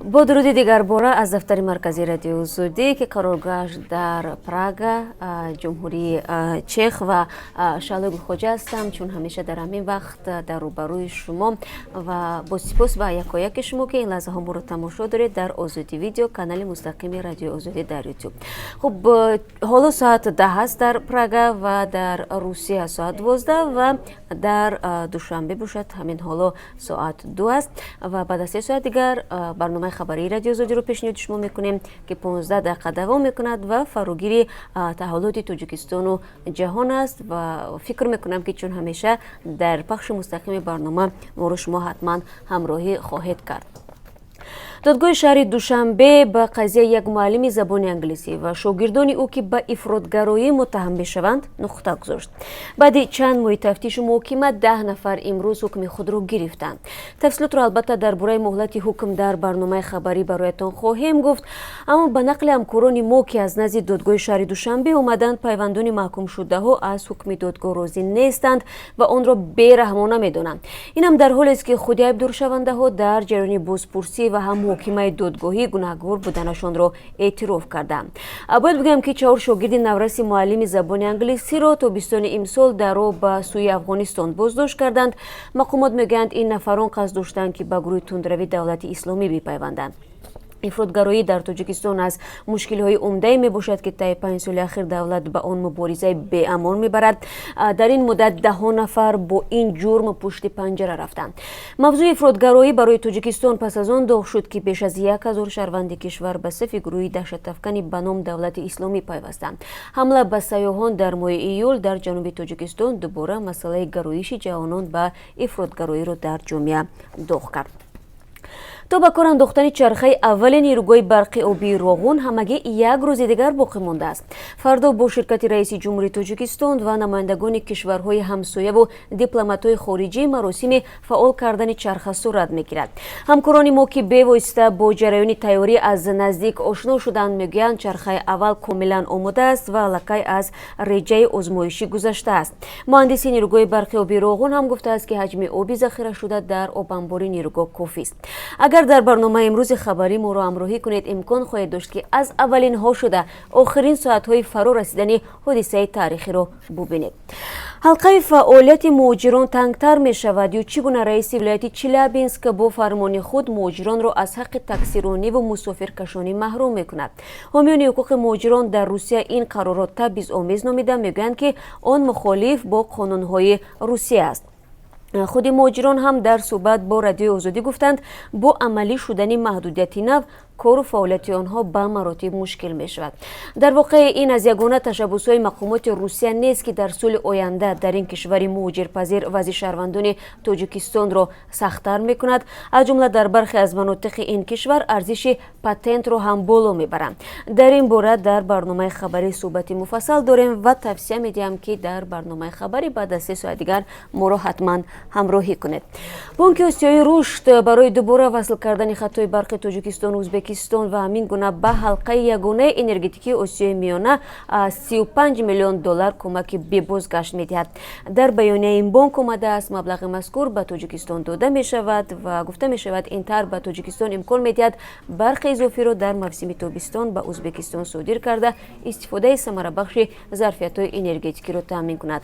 Бо дуруди дигарбора аз дафтари марказии Радиои Озодӣ, ки қароргоҳаш дар Прага, Ҷумҳурии Чех, ва Шаҳлои Гулхоҷа ҳастам, чун ҳамеша дар ҳамин вақт дар рӯбарӯи шумо. Ва бо сипос ба якояки шумо, ки ин лаҳзаҳо моро тамошо доред дар Озодӣ Видео, канали мустақими Радиои Озодӣ дар Ютуб. Хуб, ҳоло соат 10 аст дар Прага ва дар Русия соат 12 ва дар Душанбе бошад, ҳамин ҳоло соат 2 аст. Ва баъд аз 3 соат дигар барномаи хабарии Радиои Озодиро пешниҳоди шумо мекунем, ки 15 дақиқа давом мекунад ва фарогири таҳаввулоти Тоҷикистону ҷаҳон аст. Ва фикр мекунам, ки чун ҳамеша дар пахши мустақими барнома моро шумо ҳатман ҳамроҳӣ хоҳед кард. Додгоҳи шаҳри Душанбе ба қазияи як муаллими забони англисӣ ва шогирдони ӯ, ки ба ифротгароӣ муттаҳам мешаванд, нуқта гузошт. Баъди чанд моҳи тафтишу муҳокима 10 нафар имрӯз ҳукми худро гирифтанд. Тафсилотро, албатта, дар бораи муҳлати ҳукм дар барномаи хабарӣ бароятон хоҳем гуфт. Аммо ба нақли ҳамкорони мо, ки аз назди додгоҳи шаҳри Душанбе омаданд, пайвандони маҳкумшудаҳо аз ҳукми додгоҳ розӣ нестанд ва онро бераҳмона медонанд. Инам дар ҳолест, ки худи айбдоршавандаҳо дар ҷараёни бозпурсӣ ва ҳам муҳокимаи додгоҳӣ гунаҳгор буданашонро эътироф карданд. Бояд бигӯям, ки чаҳор шогирди навраси муаллими забони англисиро тобистони имсол дар роҳ ба сӯи Афғонистон боздошт карданд. Мақомот мегӯянд, ин нафарон қасд доштанд, ки ба гурӯҳи тундрави Давлати Исломӣ бипайванданд. Ифротгароӣ дар Тоҷикистон аз мушкилиҳои умдае мебошад, ки таи 5 соли ахир давлат ба он муборизаи беамон мебарад. Дар ин муддат даҳҳо нафар бо ин ҷурм пушти панҷара рафтанд. Мавзӯи ифротгароӣ барои Тоҷикистон пас аз он доғ шуд, ки беш аз 1000 шаҳрванди кишвар ба сафи гурӯҳи даҳшатафкани ба ном Давлати Исломӣ пайвастанд. Ҳамла ба сайёҳон дар моҳи июл дар ҷануби Тоҷикистон дубора масъалаи гароиши ҷавонон ба ифротгароиро дар ҷомеа доғ кард. То ба кор андохтани чархаи аввали нерӯгоҳи барқи обии Роғун ҳамагӣ як рӯзи дигар боқӣ мондааст. Фардо бо ширкати раиси ҷумҳури Тоҷикистон ва намояндагони кишварҳои ҳамсояву дипломатҳои хориҷӣ маросими фаъол кардани чарха сурат мегирад. Ҳамкорони мо, ки бевосита бо ҷараёни тайёрӣ аз наздик ошно шуданд, мегӯянд, чархаи аввал комилан омода аст ва аллакай аз реҷаи озмоишӣ гузаштааст. Муҳандиси нерӯгоҳи барқи обии Роғун ҳам гуфтааст, ки ҳаҷми оби захирашуда дар обанбори нерӯгоҳ кофист. Агар дар барномаи имрӯзи хабарӣ моро ҳамроҳӣ кунед, имкон хоҳед дошт, ки аз аввалинҳо шуда охирин соатҳои фаро расидани ҳодисаи таърихиро бубинед. Ҳалқаи фаъолияти муҳоҷирон тангтар мешавад ё чӣ гуна раиси вилояти Челябинск бо фармони худ муҳоҷиронро аз ҳаққи таксирониву мусофиркашонӣ маҳрум мекунад? Ҳомиёни ҳуқуқи муҳоҷирон дар Русия ин қарорро табъизомез номида, мегӯянд, ки он мухолиф бо қонунҳои Русия аст. Худи муҳоҷирон ҳам дар суҳбат бо Радиои Озодӣ гуфтанд, бо амалӣ шудани маҳдудияти нав кору фаъолияти онҳо ба маротиб мушкил мешавад. Дар воқеъ, ин аз ягона ташаббусҳои мақомоти Русия нест, ки дар соли оянда дар ин кишвари муҳоҷирпазир вазъи шаҳрвандони Тоҷикистонро сахттар мекунад. Аз ҷумла дар бархе аз манотиқи ин кишвар арзиши патентро ҳам боло мебаранд. Дар ин бора дар барномаи хабарӣ суҳбати муфассал дорем ва тавсия медиҳам, ки дар барномаи хабарӣ баъд аз 3 соат дигар моро ҳатман ҳамроҳӣ кунед. Бонки Осиёи Рушд барои дубора васл кардани хатҳои барқи Тоҷикистону Ӯзбекистон ва ҳамин гуна ба ҳалқаи ягонаи энергетикии Осиёи Миёна 35 миллион доллар кӯмаки бебозгашт медиҳад. Дар баёнияи ин бонк омадааст, маблағи мазкур ба Тоҷикистон дода мешавад ва гуфта мешавад, ин тарҳ ба Тоҷикистон имкон медиҳад барқи изофиро дар мавсими тобистон ба Ӯзбекистон содир карда, истифодаи самарабахши зарфиятҳои энергетикиро таъмин кунад.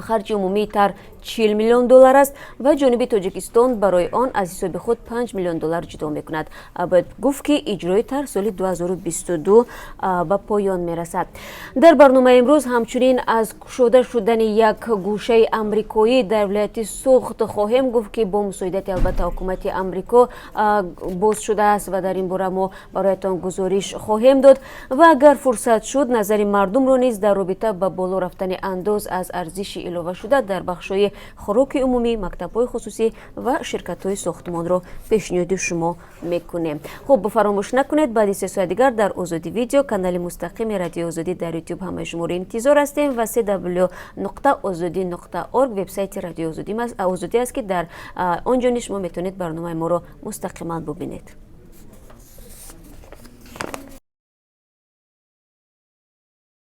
Харҷи умумии тарҳ 40 миллион доллар аст ва ҷониби Тоҷикистон барои он аз ҳисоби худ 5 миллион доллар ҷудо мекунад. Бояд гуфт, ки иҷрои тарҳ соли 2022 ба поён мерасад. Дар барномаи имрӯз ҳамчунин аз кушода шудани як гӯшаи амрикоӣ дар вилояти Суғд хоҳем гуфт, ки бо мусоидати, албатта, ҳукумати Амрико боз шудааст ва дар ин бора мо бароятон гузориш хоҳем дод. Ва агар фурсат шуд, назари мардумро низ дар робита ба боло рафтани андоз аз арзиши иловашуда дар бахшҳои хӯроки умумӣ, мактабҳои хусусӣ ва ширкатҳои сохтмонро пешниҳоди шумо мекунем. Хуб, фаромӯш накунед, баъди 3 соат дигар дар Озодӣ Видео, канали мустақими Радиои Озодӣ дар Ютуб, ҳамаи шуморо интизор ҳастем ва cw.ozodi.org вебсайти Радиои Озодӣ аст, ки дар он ҷо низ шумо метавонед барномаи моро мустақиман бубинед.